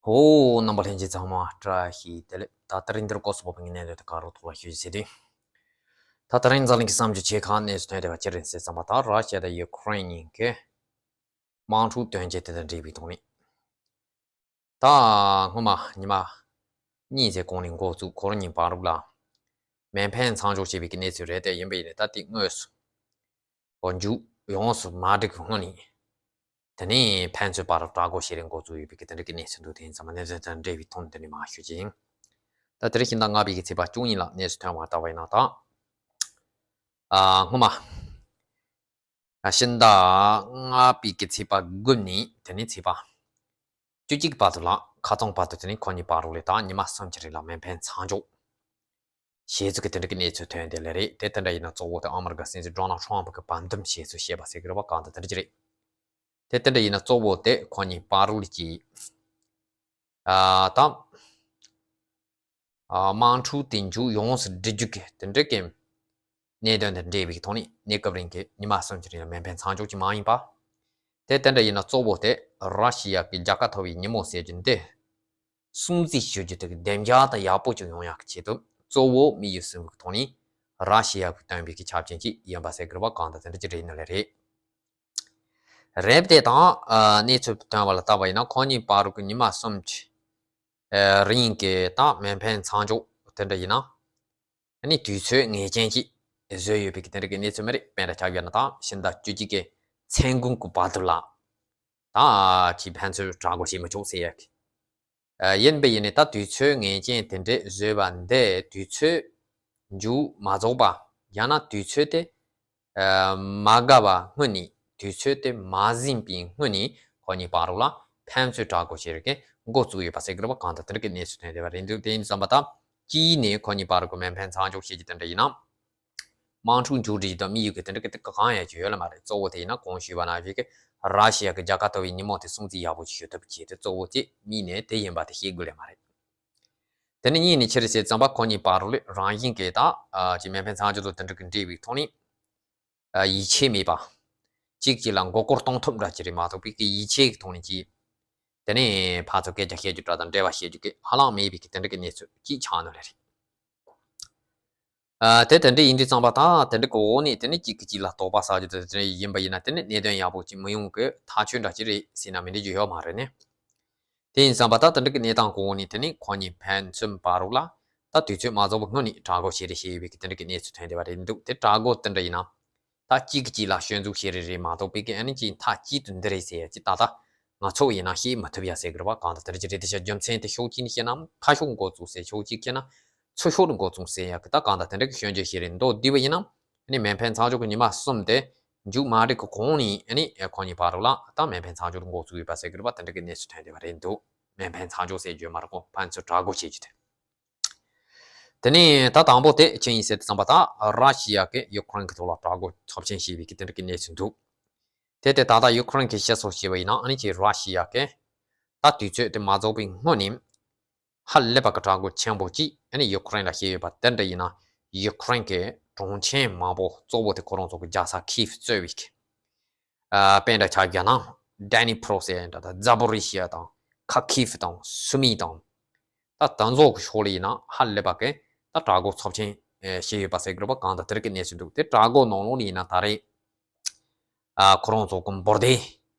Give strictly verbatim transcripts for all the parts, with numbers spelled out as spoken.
བོད་རྣམ་པ་ལྷན་རྒྱས་ཚང་མ་བཀྲ་ཤིས་བདེ་ལེགས། ད་ད་རིང་འདིར་སྐོར་སོགས་པའི་གནས་ཚུལ་དེ་ག་རུ་ཐོག་ལ་ཞུ་ཞིག་ཟེར་དུས། ད་ད་རིང་འཛམ་གླིང་གི་བསམ་བློ་ཆེ་ཁག་གནས་ཚུལ་ཐོན་བསྡད་པ་ཅི་རེད་ཟེར་ཙམ་པ། ད་ར་ཤི་ཡ་དང་ཡུ་ཁུ་རེན་གཉིས་ཀྱི་དམག་འཁྲུག་དོན་རྐྱེན་དེ་དང་འབྲེལ་བའི་ཐོག་ནས། ད་སྔོན་མ་ཉི་མ་གཉིས་ཙམ་གོང་ནས་འགོ་བཙུགས་ཁོ་རང་གཉིས་བར་དུ་ལ་མེ་འཕེན་མཚམས་འཇོག་བྱས་པའི་གནས་ཚུལ་རེད་དེ། ཡིན་པ་ཡིན་ནའི་ད་དེ་དངོས་སུ་འོ་མཇུག་ཡོངས་སུ་མ་སྒྲིལ་གྱི་སྔོན་ནས། དེ་ནས་ཕན་ཚུན་བར་དུ་དྲག་རྒོལ་བྱེད་རིང་འགོ་བཙུགས་ཡོད་པའི་གི་དེ་འདྲ་གི་གནས་ཚུལ་འདུག་དེ་ཡིན་ཙང་མ་གནས་ཚུལ་དེ་འབྲེལ་བའི་ཐོག་ནས་འདི་ནས་མར་ཞུ་རྒྱུ་ཡིན། ད་དེ་རིང་ཕྱི་ཟླ་ལྔ་པའི་གི་ཚེས་པ་བཅུ་གཉིས་ལ་གནས་ཚུལ་ཐོན་པ་ལྟ་བ་ཡིན་ན་ད། ཨ་སྔོན་མ། ཕྱི་ཟླ་ལྔ་པའི་གི་ཚེས་པ་དགུ་ནས་དེ་ནས་ཚེས་པ་བཅུ་གཅིག་བར་དུ་ལ་ཁ་རྩང་བར་དུ་དེ་ནས་ཁོ་གཉིས་བར་དུ་ལ་ད་ཉི་མ་གསུམ་གྱི་རིང་ལ་མེ་འཕེན་མཚམས་འཇོག་བྱས་ཚུལ་གྱི་དེ་འདྲ་གི་གནས་ཚུལ་ཐོན་བསྡད་ལེ་རེད། དེ་དེ་འདྲ་ཡིན་ན་གཙོ་བོ་དེ་ཨ་མི་རི་ཀ་སྲིད་འཛིན་ཌོ་ནལ་ཊམ་གྱི་བར་འདུམ་བྱས་ཚུལ་བཤད་པ་ཟེར་གི་རེད་པ། གང་ལྟར་དེ་འདྲ་ཅིག་རེད། དེ་དེ་འདྲ་ཡིན་ན་གཙོ་བོ་དེ་ཁོ་གཉིས་བར་དུ་ལ་ཅིག་ཨ་ད་ཨ་དམག་འཁྲུག་དེ་མཇུག་ཡོངས་སུ་སྒྲིལ་རྒྱུ་གི་དེ་འདྲ་གི་གནད་དོན་དང་འབྲེལ་བའི་ཐོག་ནས་གནས་སྐབས་རིང་གི་ཉི་མ་གསུམ་གྱི་རིང་ལ་མེ་འཕེན་མཚམས་འཇོག་ཅིག་མ་ཡིན་པ། དེ་དེ་འདྲ་ཡིན་ན་གཙོ་བོ་དེ་ར་ཤི་ཡ་གི་རྒྱལ་ཁ་ཐོབ་པའི་ཉིན་མོ་ཟེར་རྒྱུ་འདི་སྲུང་བརྩི་ཞུ་རྒྱུ་དེ་གི་བདེ་འཇགས་དང་ཡག་པོ་ཅིག་ཡོང་ཡག་གི་ཆེད་དུ་གཙོ་བོ་དམིགས་ཡུལ་ཟིན་པའི་ཐོག་ནས་ར་ཤི་ཡ་གི་སྟོན་པའི་གི་ཆ་རྐྱེན་ཅིག་ཡིན་པ་ཟེར་གི་རེད་པ། གང་ལྟར་དེ་འདྲ་ཅིག་རེད་ནི་ལེ་རེད། རེད་དེ་དང་ཨ་གནས་ཚུལ་ཐོན་པ་ལ་བལྟས་པ་ཡིན་ན་ཁོ་གཉིས་བར་དུ་གི་ཉི་མ་གསུམ་གྱི་ཨ་རིང་གི་ད་མེ་འཕེན་མཚམས་འཇོག་དེ་འདྲ་ཡིན་ན། ཨ་ནི་དུས་ཚོད་ངེས་ཅན་ཅིག་བཟོས་ཡོད་པའི་གི་དེ་འདྲ་གི་གནས་ཚུལ་མ་རེད། དཔེར་ན་ཆ་བཞག་ན་ད་ཕྱི་ཟླ་བཅུ་གཅིག་གི་མཚན་དགུང་གི་བར་དུ་ལ་ད་ཅིག་ཕན་ཚུན་དྲག་རྒོལ་བྱེད་མི་ཆོག་ཟེར་ཡག་གི། ཨ་ཡིན་པ་ཡིན་ནའི་ད་དུས་ཚོད་ངེས་ཅན་དེ་འདྲས་བཟོས་པ་འདི་དུས་ཚོད་མཇུག་མ་རྫོགས་པ། ཡང་ན་དུས་ཚོད་དེ་ཨ་མ་འགག་པ་སྔོན་ནས། དུས་ཚོད་དེ་མ་ཟིན་པའི་སྔོན་ནས་ཁོ་གཉིས་བར་དུ་ལ་ཕན་ཚུན་དྲག་རྒོལ་བྱེད་རིགས་འགོ་བཙུགས་ཡོད་པ་ཟེར་གི་རེད་པ། གང་ལྟར་དེ་འདྲ་གི་གནས་ཚུལ་ཐོན་བསྡད་པ་རེད་འདུག་དེ་ཡིན་ཙམ་པ་ད་དཀྱིལ་ནས་ཁོ་གཉིས་བར་དུ་མེ་འཕེན་མཚམས་འཇོག་བྱེད་ཀྱི་དེ་འདྲ་ཡིན་ན། དམག་འཁྲུག་མཇུག་སྒྲིལ་དང་དམིགས་ཡུལ་གྱི་དེ་འདྲ་གི་དེ་གང་ཡང་ཅིག་ཡོད་ལ་མ་རེད། གཙོ་བོ་དེ་ཡིན་ན་གོང་ཞུས་པ་ནང་བཞིན་གྱི་ར་ཤི་ཡ་གི་རྒྱལ་ཁ་ཐོབ་པའི་ཉིན་མོ་དེ་སྲུང་བརྩི་ཡག་པོ་ཅིག་ཞུ་ཐུབ་ཀྱི་དེ་གཙོ་བོ་དེ་དམིགས་ནས་དེ་ཡིན་པ་དེ་ཤེས་དགོས་ལེ་མ་རེད། དེ་ནས་གཉིས་ནས་ཕྱིར་བཤད་ཙམ་པ་ཁོ་གཉིས་བར་དུ་ལ་རང་བཞིན་གྱི་ད་ཨ་ཅིག་མེ་འཕེན་མཚམས་འཇོག་དང་དེ་འདྲ་གི་འབྲེལ་བའི་ཐོག་ནས་ཨ་ཡིད་ཆེས་མེད་པ། གཅིག་གཅིག་ལ་མགོ་སྐོར་གཏོང་ཐུབ་འདྲ་ཅིག་རེད་མ་གཏོགས་པའི་གི་ཡིད་ཆེས་ཀྱི་ཐོག་ནས་ཅིག་དེ་ནས་ཕར་ཚུར་སྐད་ཆ་བཤད་རྒྱུ་འདྲ་དང་འབྲེལ་བ་བཤད་རྒྱུ་གི་ཧ་ལམ་མེད་པའི་གི་དེ་འདྲ་གི་གནས་ཚུལ་ཅིག་ཆགས་ནི་ལེ་རེད། ཨ་དེ་དེ་འདྲ་ཡིན་དུས་ཙམ་པ་ད་དེ་འདྲ་གི་འོག་ནས་དེ་ནས་གཅིག་གིས་གཅིག་ལ་དོགས་པ་ཟ་རྒྱུ་དེ་དེ་འདྲ་ཡིན་པ་ཡིན་ན་དེ་ནས་གནད་དོན་ཡག་པོ་ཅིག་མི་ཡོང་གི་ཐག་ཆོད་འདྲ་ཅིག་རེད་ཟེར་ན་མི་འགྲིག་རྒྱུ་ཡོད་མ་རེད་ནི། དེ་ཡིན་ཙམ་པ་ད་དེ་འདྲ་གི་གནས་སྟངས་གི་འོག་ནས་དེ་ནས་ཁོ་གཉིས་ཕན་ཚུན་བར་དུ་ལ་ད་དུས་ཚོད་མ་རྫོགས་པའི་སྔོན་ནས་དྲག་རྒོལ་བྱེད་རེས་བྱེད་ཡོད་པའི་གི་དེ་འདྲ་གི་གནས་ཚུལ་ཐོན་བསྡད་པ་རེད་འདུག་དེ་དྲག་རྒོལ་དེ་འདྲ་ཡིན་ན། ད་གཅིག་གིས་གཅིག་ལ་སྐྱོན་འཛུགས་བྱེད་རེས་རེད་མ་གཏོགས་པའི་གི་ཨ་ནི་ཅིག་མཐའ་གཅིག་ཏུ་འདི་རེད་ཟེར་ཡ་ཅིག་ད་ལྟ་ང་ཚོ་ཡིན་ན་ཤེས་མི་ཐུབ་ཡ་ཟེར་གི་རེད་པ། གང་ལྟར་དེ་འདྲ་ཅིག་རེད། དེ་ཤ་རྒྱུ་མཚན་དེ་ཕྱོགས་གཅིག་ནས་བཤད་ན་ཕར་ཕྱོགས་འགོ་བཙུགས་ཟེར། ཕྱོགས་གཅིག་བཤད་ན་ཚུར་ཕྱོགས་འགོ་བཙུགས་ཟེར་ཡ་གི་ད་གང་ལྟར་དེ་འདྲ་གི་སྐྱོན་བརྗོད་བྱེད་རེས་འདུག་བསྡད་པ་ཡིན་ན། ཨ་ནི་མེ་འཕེན་མཚམས་འཇོག་གི་ཉི་མ་གསུམ་དེ་མཇུག་མ་སྒྲིལ་གི་གོང་ནས་ཨ་ནི་ཁོ་གཉིས་བར་དུ་ལ་ད་མེ་འཕེན་མཚམས་འཇོག་འགོ་བཙུགས་ཡོད་པ་ཟེར་གི་རེད་པ། དེ་འདྲ་གི་གནས་ཚུལ་ཐོན་བསྡད་པ་རེད་འདུག་མེ་འཕེན་མཚམས་འཇོག་ཟེར་རྒྱུ་མ་རེད་གོ། ཕན་ཚུན་དྲག་རྒོལ་བྱེད་རྒྱུ་དེ། དེ་ནས་ད་དང་པོ་དེ་ཅི་ཡིན་ཟེར་དུས་ཙམ་པ་ད་ར་ཤི་ཡ་གིས་ཡུ་ཁུ་རེན་གྱི་ཐོག་ལ་དྲག་རྒོལ་ཚབས་ཆེན་བྱས་པའི་གི་དེ་འདྲ་གི་གནས་ཚུལ་འདུག་དེ་དེ་ད་ལྟ་ཡུ་ཁུ་རེན་གྱིས་བཤད་སྲོལ་བྱས་པ་ཡིན་ན་ཨ་ནི་ཅིག་ར་ཤི་ཡ་གིས་ད་དུས་ཚོད་དེ་མ་རྫོགས་པའི་སྔོན་ནས་ཧ་ལས་པ་གི་དྲག་རྒོལ་ཆེན་པོ་ཅིག་ཨ་ནི་ཡུ་ཁུ་རེན་ལ་བྱས་ཡོད་པ་དེ་འདྲ་ཡིན་ན། ཡུ་ཁུ་རེན་གྱི་གྲོང་ཁྱེར་མང་པོ་གཙོ་བོ་དེ་ཁོ་རང་ཚོ་གི་རྒྱལ་ས་ཁིབ་གཙོས་པའི་གི་ཨ་དཔེ་འདྲ་ཆ་བཞག་ན་ཌེ་ནི་པྲོ་ཟེར་ཡ་འདྲ་དང་། ཛ་པོ་རི་ཤི་ཡ་དང་། ཁ་ཁིབ་དང་། སུ་མི་དང་། ད་དེ་ཚོ་གི་ཕྱོགས་ལ་ཡིན་ན་ཧ་ལས་པ་གི་ད་དྲག་རྒོལ་ཚབས་ཆེན་ཨེ་བྱས་ཡོད་པ་ཟེར་གི་རེད་པ། གང་ལྟར་དེ་རིགས་ཀྱི་གནས་ཚུལ་འདུག་དེ་དྲག་རྒོལ་ནང་ལོགས་ལ་ཡིན་ན་ད་རེས་ཨ་ཁོ་རང་ཚོ་གི་འབོར་དེ་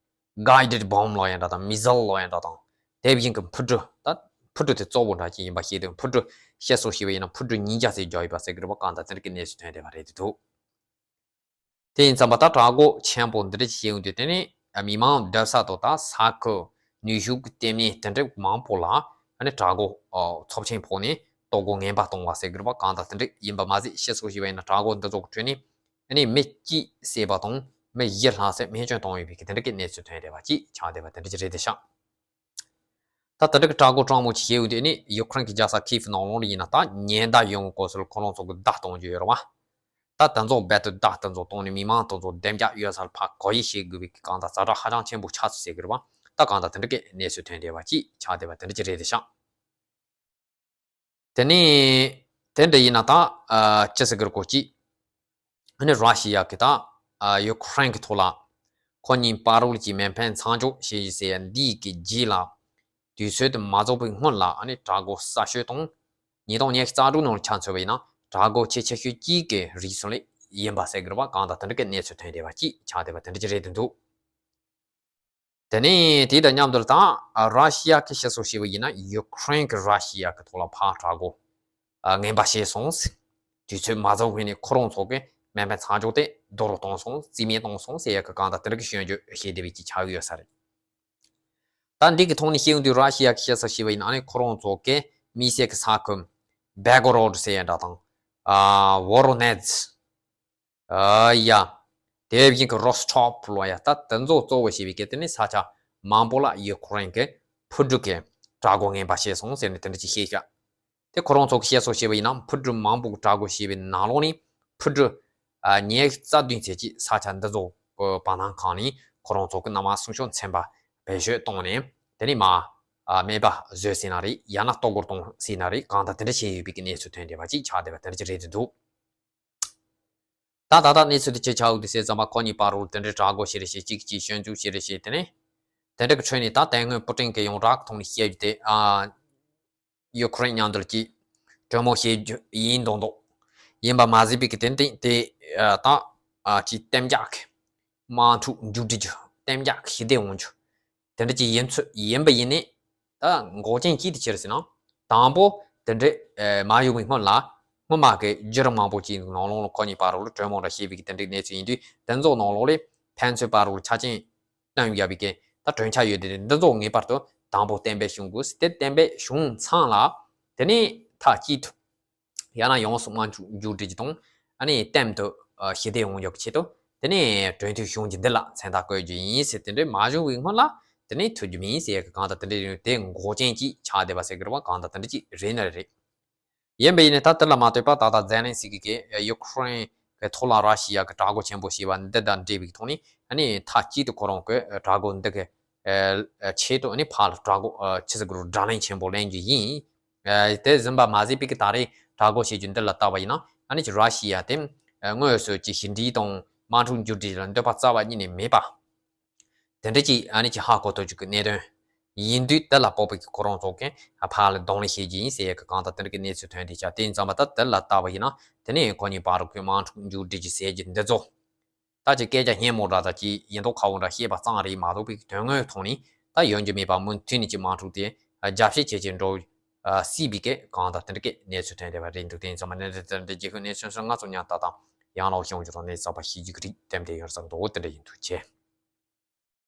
གའི་ཌེཌ་བྷོམ་ལབ་ཡ་འདྲ་དང་། མི་སིལ་ལབ་ཡ་འདྲ་དང་། དེ་བཞིན་གྱི་འཕུར་གྲུ། ད་འཕུར་གྲུ་དེ་གཙོ་བོ་འདྲ་ཅིག་ཡིན་པ་ཤེས་དུས། འཕུར་གྲུ་བཤད་སྲོལ་བྱས་པ་ཡིན་ན་འཕུར་གྲུ་ཉིས་བརྒྱ་ཙམ་བརྒྱབ་ཡོད་པ་ཟེར་གི་རེད་པ། གང་ལྟར་དེ་རིགས་ཀྱི་གནས་ཚུལ་ཐོན་བསྡད་པ་རེད་འདུག་དེ་ཡིན་ཙམ་པ་ད་དྲག་རྒོལ་ཆེན་པོ་འདི་འདྲ་ཞིག་བྱས་ཡོང་དུས་དེ་ནི་མི་མང་སྡོད་ས་དང་ད་ས་ཁུལ་ནུས་ཤུགས་ཀྱི་ལྟེ་གནས་དེ་འདྲ་མང་པོ་ལ་ཨ་ནི་དྲག་རྒོལ་ཨ་ཚབས་ཆེན་ཕོག་ནས་ལྟོ་གོས་ངན་པ་གཏོང་བ་ཟེར་གི་རེད་པ། གང་ལྟར་དེ་འདྲ་ཡིན་པ་མ་ཟད་བཤད་སྲོལ་བྱས་པ་ཡིན་ན་དྲག་རྒོལ་འདི་ཚོ་གི་ཁྲོད་ནས་ཨ་ནི་མི་གཅིག་བསད་པ་དང་མི་བཞི་ལྷག་ཙམ་རྨས་སྐྱོན་བཏང་ཡོད་པའི་གི་དེ་འདྲ་གི་གནས་ཚུལ་ཐོན་བསྡད་པ་ཅིག་ཆགས་བསྡད་པ་དེ་འདྲ་ཅིག་རེད་དེ་ཤག་ད་དེ་འདྲ་གི་དྲག་རྒོལ་སྤྲང་མོ་ཅིག་བྱས་ཡོང་དུས་ནི་ཡུ་ཁུ་རེན་གྱི་རྒྱལ་ས་ཁིབ་ནང་ལོགས་ལ་ཡིན་ན་ད་ཉེན་བརྡ་ཡོང་གི་སྐབས་སུ་ཁོ་རང་ཚོ་གི་བརྡ་གཏོང་རྒྱུ་ཡོད་རེད་པ། ད་དེ་ཚོ་རྦད་དེ་བརྡ་དེ་ཚོ་གཏོང་ནས་མི་མང་དེ་ཚོ་བདེ་འཇགས་ཡོད་སར་ཕར་བཀོད་ཡིག་བྱེད་དགོས་པའི་གང་ལྟར་ཛ་དྲག་ཧ་ཅང་ཆེན་པོ་ཆགས་སོང་ཟེར་གི་རེད་པ། ད་གང་ལྟར་དེ་འདྲ་གི་གནས་ཚུལ་ཐོན་བསྡད་པ་ཅིག་ཆགས་བསྡད་པ་དེ་འདྲ་ཅིག་རེད་དེ་ཤག་དེ་ནས་དེ་འདྲ་ཡིན་ན་ད་ཨ་ཅི་ཟེར་གི་རེད་གོ་ཅིག་ཨ་ནི་ར་ཤི་ཡ་གིས་ད་ཨ་ཡུ་ཁུ་རེན་གྱི་ཐོག་ལ་ཁོ་གཉིས་བར་དུ་ལ་ཅིག་མེ་འཕེན་མཚམས་འཇོག་བྱེད་ཟེར་ཡ་འདིའི་གི་རྗེས་ལ་ དུས་ཚོད་དུ་མ་རྫོགས་པའི་སྔོན་ལ་ཨ་ནི་དྲག་རྒོལ་གསར་ཤོས་དང་། ཉིས་སྟོང་ཉི་ཤུ་རྩ་དྲུག་ནང་ལ་ཆ་མཚོན་པ་ཡིན་ན་དྲག་རྒོལ་ཆེས་ཆེ་ཤོས་གཅིག་གི་རིགས་སུ་ལས་ཡིན་པ་ཟེར་གི་རེད་པ། གང་ལྟར་དེ་འདྲ་གི་གནས་ཚུལ་ཐོན་བསྡད་པ་གཅིག་ཆགས་བསྡད་པ་དེ་འདྲ་གཅིག་རེད་འདུག་དེ་ནས་དེ་དང་མཉམ་དུ་ད་ར་ཤི་ཡ་གི་བཤད་སྲོལ་བྱས་པ་ཡིན་ན་ཡུ་ཁུ་རེན་གྱིས་ར་ཤི་ཡ་གི་ཐོག་ལ་ཕར་དྲག་རྒོལ་ངན་པ་བྱས་སོང་། དུས་ཚོད་མ་རྫོགས་སྔོན་ནས་ཁོ་རང་ཚོ་གི་དམག་མི་ཚང་འཇོག་དེ་རྡོ་རུ་བཏང་སོང་། རྩིས་མེད་བཏང་སོང་ཟེར་ཡ་གི་གང་ལྟར་དེ་འདྲ་གི་སྐྱོན་བརྗོད་བྱས་བསྡད་པའི་གི་ཆགས་ཡོད་ས་རེད། ད་འདི་གི་ཐོག་ནས་བཤད་ཡོང་དུས་ར་ཤི་ཡ་གི་བཤད་ས་བྱས་པ་ཡིན་ན་ཨ་ནི་ཁོ་རང་ཚོ་གི་དམིགས་བསལ་གི་ས་ཁུལ་བེ་གོ་རོ་ཌི་ཟེར་ཡ་འདྲ་དང་། ཨ་ཝོ་རོ་ནེ་ཛི། ཨ་ཡ། དེ་བཞིན་གི་རོ་སི་ཊོབ་ལོ་ཡ། ད་དེ་ཚོ་གཙོ་བོ་བྱས་པའི་གི་དེ་ནི་ས་ཆ་མང་པོ་ལ་ཡུ་ཁུ་རེན་གི་འཕུར་གྲུ་གི་དྲག་རྒོལ་ངན་པ་བྱས་སོང་ཟེར་ནས་དེ་འདྲ་ཅིག་བཤད་ཤག་དེ་ཁོ་རང་ཚོ་གི་བཤད་སྲོལ་བྱས་པ་ཡིན་ན་འཕུར་གྲུ་མང་པོ་གི་དྲག་རྒོལ་བྱས་པའི་ནང་ལོགས་ནས་འཕུར་གྲུ་ཨ་ཉི་ཤུ་རྩ་བདུན་ཙམ་ཅིག་ས་ཆ་འདི་ཚོ་གི་བར་སྣང་ཁང་ནས་ཁོ་རང་ཚོ་གི་གནམ་དམག་སྲུང་སྐྱོབ་ཚན་པ་བེད་སྤྱོད་བཏང་ནས་དེ་ནས་མར་ཨ་མེད་པ་བཟོས་ཟིན་ན་རེད། ཡང་ན་ལྟོ་སྒོར་གཏོང་ཟིན་ན་རེད། གང་ལྟར་དེ་འདྲ་བྱས་ཡོད་པའི་གི་གནས་ཚུལ་ཐོན་བསྡད་པ་ཅིག་ཆགས་བསྡད་པ་དེ་འདྲ་ཅིག་རེད་འདུག་ད་ད་ལྟ་གནས་ཚུལ་དེ་ཅི་ཆགས་འདུག་ཟེར་ཙམ་པ་ཁོ་གཉིས་བར་དུ་དེ་འདྲའི་དྲག་རྒོལ་བྱེད་རེས་བྱེད། གཅིག་གིས་གཅིག་སྐྱོན་འཛུགས་བྱེད་རེས་བྱེད། དེ་ནས་དེ་འདྲ་གི་ཁྲོད་ནས་ད་དེ་སྔོན་པུ་ཏིན་གྱིས་ཡོངས་གྲགས་ཐོག་ནས་བཤད་རྒྱུ་དེ་ཨ། ཡུ་ཁུ་རེན་མཉམ་དུ་གཅིག་གྲོས་མོལ་བྱེད་རྒྱུ་ཡིན་མདོག་མདོག་ཡིན་པ་མ་ཟད་པའི་གི་དེ་འདྲ་དེ་ཨ་ད་ཨ་ཅིག་གཏན་འཇགས་ཀྱི་དམག་འཁྲུག་མཇུག་སྒྲིལ་རྒྱུ། གཏན་འཇགས་ཀྱི་ཞི་བདེ་ཡོང་རྒྱུ། དེ་འདྲ་ཅིག་ཡིན་ཚོད་ཡིན་པ་ཡིན་ནའི། ད་འགོག་རྐྱེན་གཅིག་དེ་ཅི་རེད་ཟེར་ན། དང་པོ་དེ་འདྲའི་ཨེ་མ་ཡོང་བའི་སྔོན་ལ་སྔོན་མ་གི་བརྒྱུད་རིམ་མང་པོ་ཅིག་ནང་ལོགས་ལ་ཁོ་གཉིས་བར་ལ་གྲོས་མོལ་འདྲ་བྱས་པའི་གི་དེ་འདྲའི་གནས་ཚུལ་ཡིན་དུས་དེ་ཚོ་ནང་ལོགས་ལ་ཕན་ཚུན་བར་ལ་ཆ་རྐྱེན་སྟོན་བཞག་པའི་གི་ད་གྲོས་འཆར་ཡོད་དེ་འདི་ཚོ་ངེས་པར་དུ་དང་པོ་གཏན་འབེབས་བྱུང་དགོས། དེ་གཏན་འབེབས་བྱུང་ཚང་ལ་དེ་ནས་མཐའ་གཅིག་ཏུ། ཡང་ན་ཡོངས་སུ་དམག་འཁྲུག་མཇུག་སྒྲིལ་རྒྱུ་དང་། ཨ་ནི་གཏན་དུ་ཨ་ཞི་བདེ་ཡོང་རྒྱུ་གི་ཆེད་དུ། དེ་ནས་གྲོས་མཐུན་བྱུང་རྒྱུ་འདི་ལ་མཚན་རྟགས་བཀོད་རྒྱུ་ཡིན་ཟེར། དེ་འདྲའི་མ་བྱུང་བའི་སྔོན་ལ་དེ་ནས་ཐུབ་རྒྱུ་མིན་ཟེར་གི་གང་ལྟར་དེ་འདྲའི་ཡོད་དེ་འགོག་རྐྱེན་གྱིས་ཆགས་བསྡད་པ་ཟེར་གི་རེད་པ། གང་ལྟར་དེ་འདྲ་ཅིག་རེད་ན་རེད། ཡིན་པ་ཡིན་ནའི་ད་དེ་ལ་མ་ལྟོས་པ་ད་ལྟ་ཛེ་ལན་སི་ཀི་གིས་ཡུ་ཁུ་རེན་གྱི་ཐོག་ལ་ར་ཤི་ཡ་གི་དྲག་རྒོལ་ཆེན་པོ་བྱས་པ་འདི་དང་འབྲེལ་བའི་ཐོག་ནས་ཨ་ནི་མཐའ་གཅིག་ཏུ་ཁོ་རང་གི་དྲག་རྒོལ་འདི་གི་ཆེད་དུ་ཨ་ནི་ཕར་ལ་དྲག་རྒོལ་ཆི་ཟེར་གི་རུ་དགྲ་ལན་ཆེན་པོ་ལེན་རྒྱུ་ཡིན། དེ་ཟིན་པ་མ་ཟད་པའི་གི་ད་རེས་དྲག་རྒོལ་བྱེད་རྒྱུ་འདི་ལ་བལྟས་པ་ཡིན་ན་ཨ་ནི་ཅིག་ར་ཤི་ཡ་དེ་དངོས་སུ་ཅིག་ཞི་འགྲིག་དང་དམག་འཁྲུག་མཇུག་སྒྲིལ་ལ་འདོད་པ་རྩ་བ་ཉིད་ནས་མེད་པ། དེ་འདྲ་ཅིག་ཨ་ནི་ཅིག་ཧ་གོ་ཐུབ་རྒྱུ་གི་གནད་དོན་ཡིན་དུས་དེ་ལ་དཔག་པའི་གི་ཁོ་རང་ཚོ་གི་ཕར་ལ་གདོང་ལེན་བྱེད་རྒྱུ་ཡིན་ཟེར་ཡ་གི་གང་ལྟར་དེ་འདྲ་གི་གནས་ཚུལ་ཐོན་བསྡད་ཤག་དེ་ཡིན་ཙང་མ་ད་དེ་ལ་བལྟས་པ་ཡིན་ན་དེ་ནས་ཁོ་གཉིས་བར་གི་དམག་འཁྲུག་མཇུག་སྒྲིལ་རྒྱུ་ཟེར་རྒྱུ་འདི་ཚོ། ད་ཅིག་སྐད་ཆ་སྙན་མོ་འདྲ་དང་ཅིག་ཡིན་མདོག་ཁ་པོ་འདྲ་བཤད་པ་ཙམ་རེད་མ་གཏོགས་པའི་དོན་དངོས་ཐོག་ནས་ད་ཡོང་རྒྱུ་མེད་པ། མུ་མཐུད་ནས་ཅིག་དམག་འཁྲུག་དེ་རྒྱ་བཤད་བྱེད་ཅིག་འགྲོ་སྲིད་པའི་གི་གང་ལྟར་དེ་འདྲ་གི་གནས་ཚུལ་ཐོན་བསྡད་པ་རེད་འདུག་དེ་ཡིན་ཙང་མ་གནས་ཚུལ་དེ་འདྲ་རྒྱལ་ཁབ་གནས་ཚུལ་སོགས་ང་ཚོ་ཉམས་ལྟ་དང་ཡང་ལོག་ཤོང་རྒྱུ་དང་གནས་ཚུལ་ཚགས་པ་ཤེས་རྒྱུ་གི་རིགས་དེ་འདྲ་ཡོད་ས་འདུག་དེ་འདྲ་ཡིན་འདུག་ཅེས།